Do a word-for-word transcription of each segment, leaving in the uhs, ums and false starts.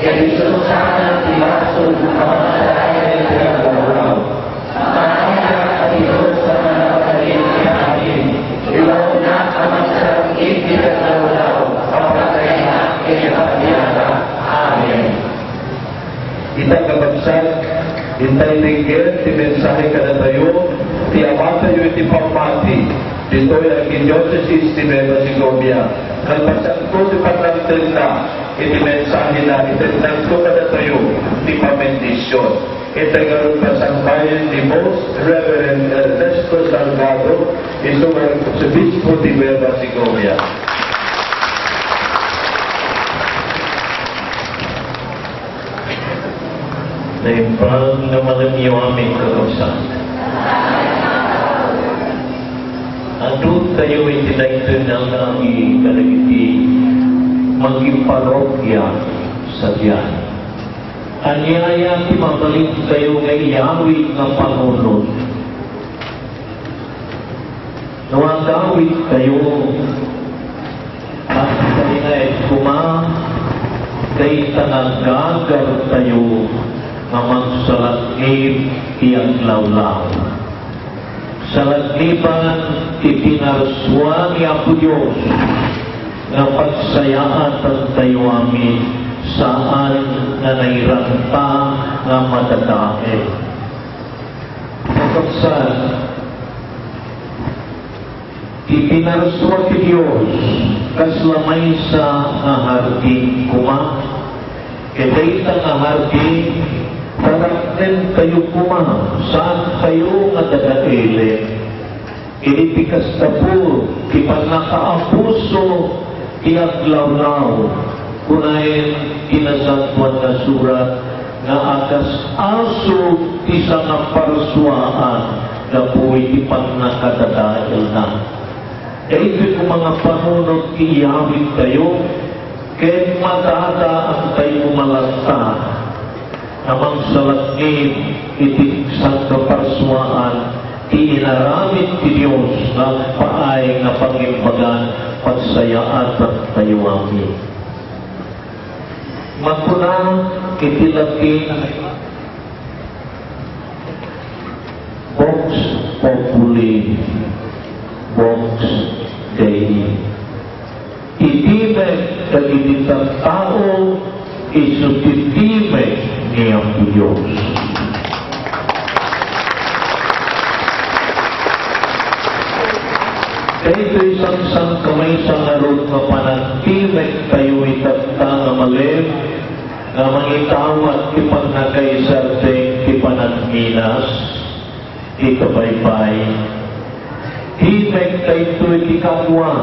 Isunsanan ti basol a makadael iti aglawlaw. Maayat a Dios a manabalin ti amin, ilawnaka a magsarang-id iti aglawlaw, papataynak iti pagbiagak. Amen. Ita, kabagsak, intay denggen ti mensahe kadatayo ti amatayo iti pammati ditoy Arkidiocesis ti Nueva Segovia. Nagpasanto ti panangtengna iti mensahena, itednanto kadatayo ti pamendisyon. Intay ngarud pasangbayen ni Most Reverend Ernesto Salgado, isu nga Arsobispo ti Nueva Segovia. Naimbag nga malemyo amin, kakabsat. Aduntayo iti daytoy nga aldaw kadagiti mangiparrokia sadiay. Aniaya ti mabalintayo nga iyawid nga panunot? No agawidtayo, agtalinaed koma dayta nga gagartayo nga mangsalaknib ti aglawlaw. Salakniban ti pinarsua ni Apo Dios nga pagsayaatan tayo amin, saan nga nairanta nga madadael. Kakabsat, ti pinarsua ti Dios, kasla maysa nga hardin koma. Ket dayta nga hardin, taraknentayo koma, saantayo nga dadaelen. Iti kasta pay ti pannakaabuso ti aglawlaw, kunaen ti Nasantoan nga Surat nga agas-aso ti sangaparsuaan gapu iti pannakadadaelna. Daytoy koma nga panunot ti iyawidtayo, ket madadaantay koma latta a mangsalaknib iti sangaparsuaan ti inaramid ti Dios nga agpaay nga pangimbagan pagsayaatan tayo amin. Makuna iti Latin, Vox Populi, Vox Dei. Ti timek dagiti tattao isu ti timek ni Apo Dios. Daytoy sangsankamaysa ngarud nga panagtimektayo itatta nga malem nga mangitawag ti pannakaisardeng ti panagminas. Ita pay pay, timek daytoy ti kadua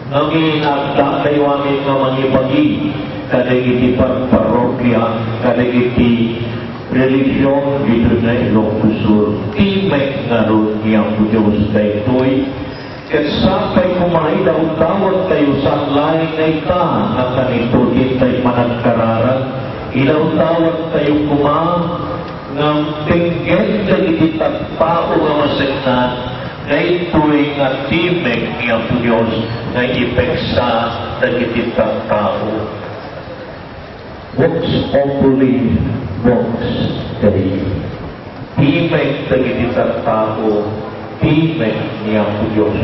nga amin adda tayo amin nga mangibagi kadagiti parparrokia, kadagiti relihion ditoy nga Ilocos Sur. Timek ngarud ni Apo Dios daytoy. Ket sapay koma idawdawat tayo saan laeng nga ita nga kanito ti intay panagkararag. Idawdawat tayo koma nga denggen dagiti tattao nga maseknan, daytoy nga timek ni Apo Dios nga ipeksa dagiti tattao. Vox Populi, Vox Dei. Timek dagiti tattao, timek ni Apo Dios.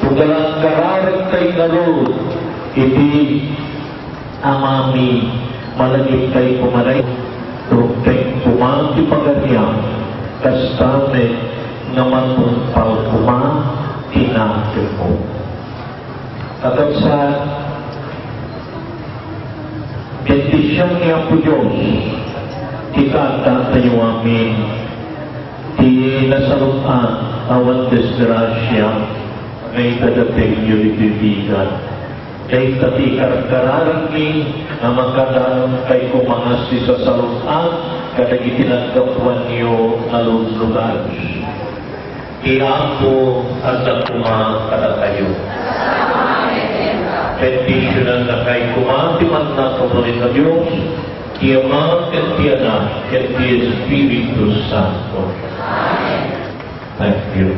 Tugalan kararagtay ngarud iti Amami, malagiptay koma dayta, tungpek koma ti pagariam, kasta met nga matungpal koma ti nakemmo. Kakabsat, bendision ni Apo Dios ti kaaddaantayo amin, ti nasaluk-at awan disgrasia nga idadatengyo ditoy bigat. Dayta ti ikarkararagmi nga makadanon kay koma nga sisasaluk-at kadagiti naggapuanyo nga luglugar. Ti Apo adda koma kadakayo. Bendisionannakay koma ti manna kabalin a Dios, ti Ama, ken ti Anak, ken ti Espiritu Santo. Thank you.